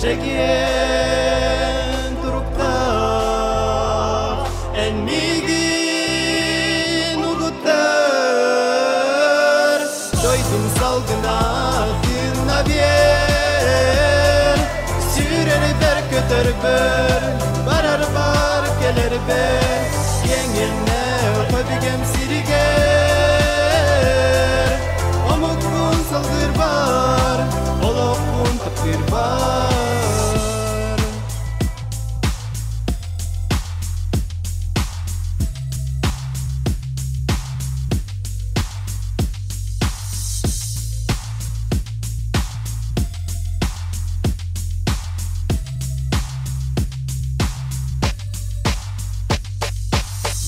Чэгиэн туруктаах эн миигин угуттар, дойдум салгына тыынна биэр, сүүрэрбэр көтөрбөр, барар бар кэлэрбэр, киэҥ өбүгэм сиригэр, омукпун салгыырбар, олохпун таптыырбар.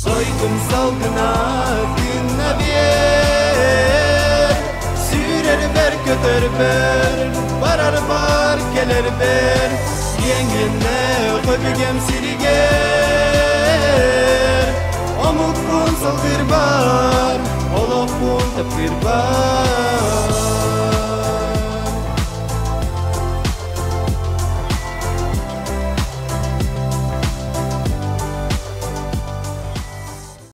Дойдум салгына тыынна биэр, сүүрэрбэр көтөрбөр, барар бар кэлэрбэр, киэҥиннэ өбүгэм сиригэр, омукпун салгыырбар, олохпун таптыырбар.